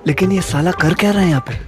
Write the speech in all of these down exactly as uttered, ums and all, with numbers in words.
लेकिन ये साला कर क्या रहा है यहाँ पे?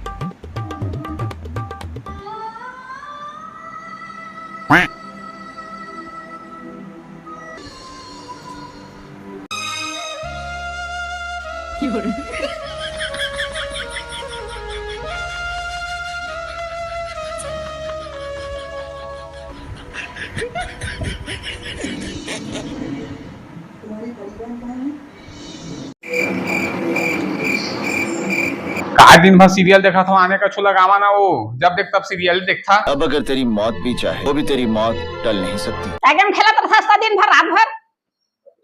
का दिन भर सीरियल देखत हो, आने कछु लगावा ना, वो जब देख तब सीरियल देखथा। अब अगर तेरी मौत भी चाहे, तो भी तेरी मौत टल नहीं सकती। क्या गेम खेलत रहस दिन भर, रात भर?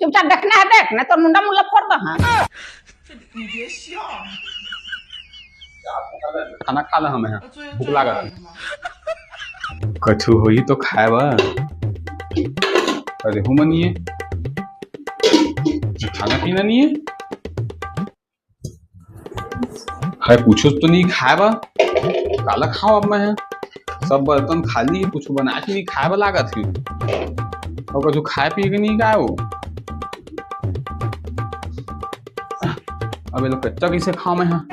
चुपचाप देखना है, देख, नहीं तो मुंडा मुल्ला फोड़ दो। हाँ। खाना खा ला हमें, हाँ। भूख लागत है। कछु होई तो खाए बा। अरे हो मनिए, खाना पीना नहीं है। है कुछ तो नहीं खाए बा। काला खाओ अब मैं, सब बर्तन खाली, कुछ बना के नहीं खाए बा लागत है। और कुछ खाए पिए के नहीं का वो। अब ये लोग कच्चा कैसे खाओ मैं, हाँ?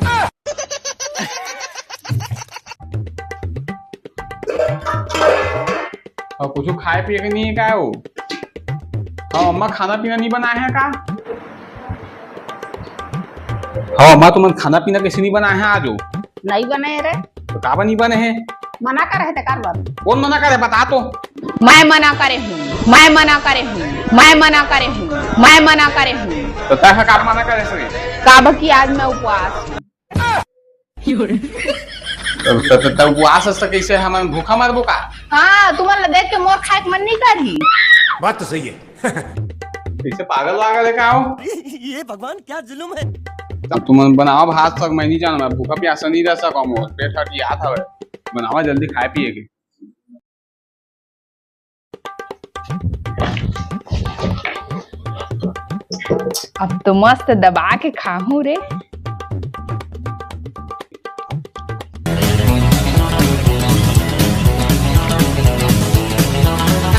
और कुछ खाए पिए के नहीं है का वो? हाँ, अम्मा खाना पीना नहीं बनाए हैं का? हाँ, अम्मा, तुमन खाना पीना कैसे नहीं बनाए हैं आज वो? नहीं बने रे। तो का बनी बने हैं? मना करे हे ते काबर? कौन मना करे, बता तो। मैं मना करे हूँ, मैं मना करे हूँ, मैं मना करे हूँ, मैं मना करे हूँ। तो तैं का मना करे से? काबर कि आज मैं उपवास हूँ। त, त, त उपवास अस त कैसे हमन भूखा मरबो का? हाँ, तुमन ला देख के मोर खाए के मन नहीं करही। बात तो सही है। कैसे पागल वागल है का हो? ये भगवान, क्या जुल्म है। अब तुमन बनावा भात साग, मैं नहीं जानव, मैं भूखा प्यासा नहीं रह सकव, मोर पेट हटियात हवे। बनावा जल्दी खाए पिए के। अब तो मस्त दबा के खाहूं रे।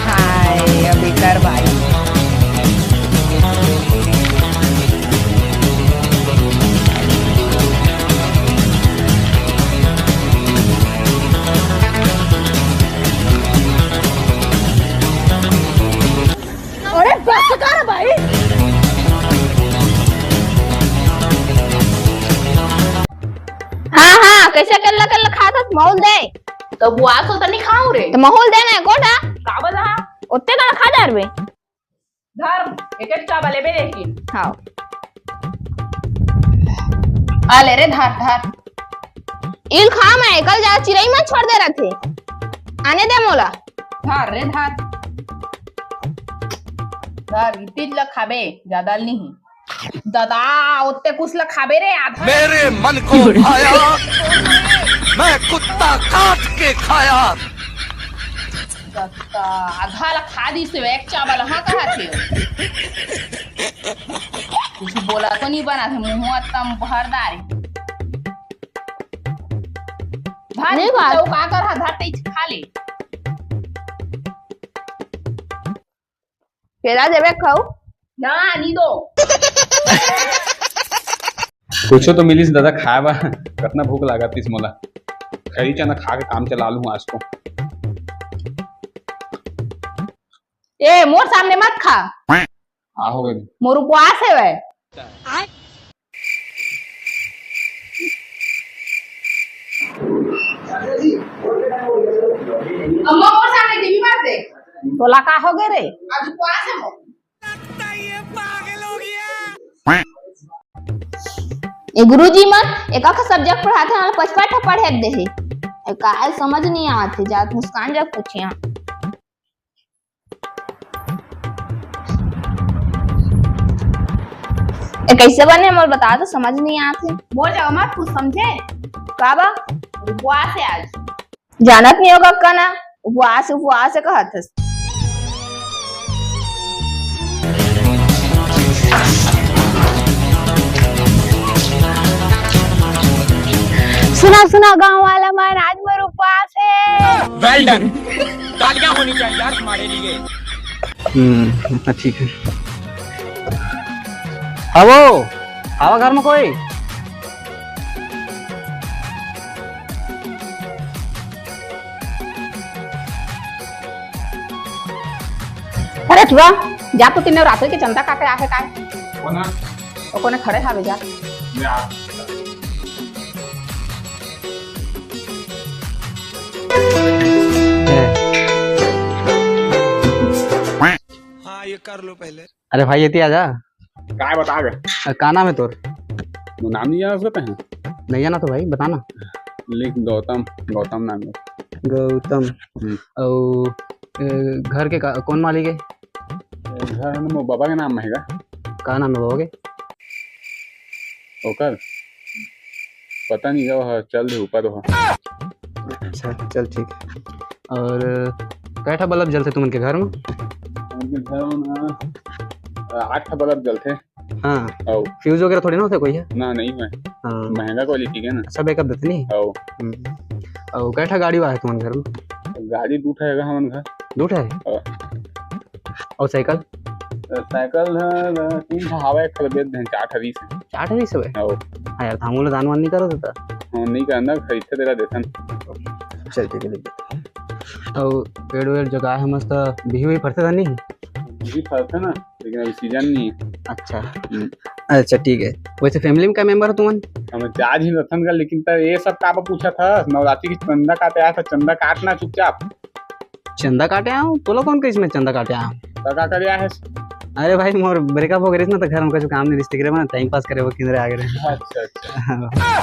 हाय, अब एकर बारी। अरे बस कर भाई। हाँ, हाँ, कैसे कल्ला कल्ला खात हस? महुल दे। तो बुआ सो तो नहीं खाऊं रे। तो महुल दे ना, कोटा। का बोला? ओत्ते का खा जा रे। धर, एक एक चावल लेबे लेकिन। हाँ। आ ले रे, धर, धर। इल खा मैं, कल जा चिरई मन छोड़ दे रथे। आने दे मोला। धर रे, धर। धर, इतिज ल खाबे, ज्यादा ल नहीं। दादा, ओत्ते कुछ ल खाबे रे, आधा। मेरे मन को भाया, मैं कुत्ता काट के खाया। दत्ता, आधा ला खा दिस, एक चावल हाँ कहा थे। कुछ बोला तो नहीं बना थे, मुंह तम भर डारे। भात नहीं भात। तो का कर, आधा तेज खा ले। केला देबे खाऊ? ना, नहीं दो। कुछो तो मिलिस दादा खाए बर, कतना भूख लागत इस मोला। खरी चना खा के काम चला लूं आज तो। ए, मोर सामने मत खा। हाँ, हो गई। मोर उपवास है वह। अम्मा, मोर सामने टीवी मत देख। तोला का हो गए रे? आज उपवास है मोर। ए गुरुजी मन, एका का subject पढ़ाथे, हमला पचपन ठा पढ़े दे हे। ए, काय समझ नहीं आत हे, जात मुस्कान जग पूछे हाँ। ए, कैसे बने, मोला बता तो, समझ नहीं आत हे। मोर जगह मत पूछ, समझे? का बा? उपवास है आज। जानत नहीं होगा का ना, उपवास, उपवास कहत हस। सुना गांव वाला मन, आज मोर उपवास हे। Well done। तालियां होनी चाहिए यार तुम्हारे लिए। हम्म, इतना ठीक है। हवो, हवा घर में कोई? अरे छुआ, जा तो तीन नवरात्रि के चंदा काटे आहे काय? कोना? ओ कोने खड़े हावे जा। हाँ, ये कर लो पहले। अरे भाई, एती आजा। काय बता बे? अ, का नाम है तोर? वो नाम नहीं जाना उसका तैं? नहीं जाना तो भाई, बताना। लिख गौतम, गौतम नाम है। गौतम। हम्म। अउ, अ, घर के का, कौन मालिक है? घर है ना, वो बाबा के नाम में हैगा। का नाम है बाबा के? ओकर पता नहीं, वो चल दे ऊपर वो। अच्छा, चल ठीक है। और कै ठा बल्ब जलथे तुमन के घर में? हमन के घर में ना, आठ ठा बल्ब जलथे। हाँ। अउ fuse वगैरह थोड़ी ना होथे कोई है? ना, नहीं है। हाँ। महंगा quality के ना। सब backup देथे नहीं? अउ। हम्म। अउ कै ठा गाड़ी वाला है तुमन घर में? गाड़ी दू ठा हैगा हमन घर। दू ठा है? हाँ। अउ साइकिल? साइकिल ह, तीन ठा हवा, एक ठा बेच देन, चार ठा बीस है। चार ठा बीस हवे? हाँ। हाँ यार, हमू ला दान वान नहीं करत होता। हाँ, नहीं करना, खरीदते तेरा देथन। चल ठीक है, ठीक है। अउ पेड़ वेड़ जो गाय है मस्त बिही हुई फरते था नहीं? बिही फरते ना, लेकिन अभी season नहीं है। अच्छा। हम्म। अच्छा, ठीक है। वैसे family में क्या member हो तुमन? हम चार ही रतन का, लेकिन त ये सब का पूछा था? नवरात्रि की चंदा काटे आया था, चंदा काटना चुपचाप। चंदा काटे आया हूँ? तोला कौन कहिस मैं चंदा काटे आया हूँ? त का करे आया है? अरे भाई, मोर breakup हो गए ना, तो घर में कुछ काम नहीं, रिश्ते करे बना, time pass करे वो किधर आ गए। अच्छा, अच्छा।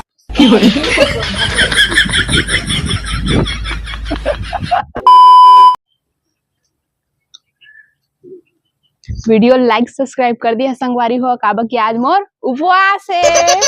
Video like subscribe कर दिया संगवारी हो, काबर कि आज मोर उपवास है।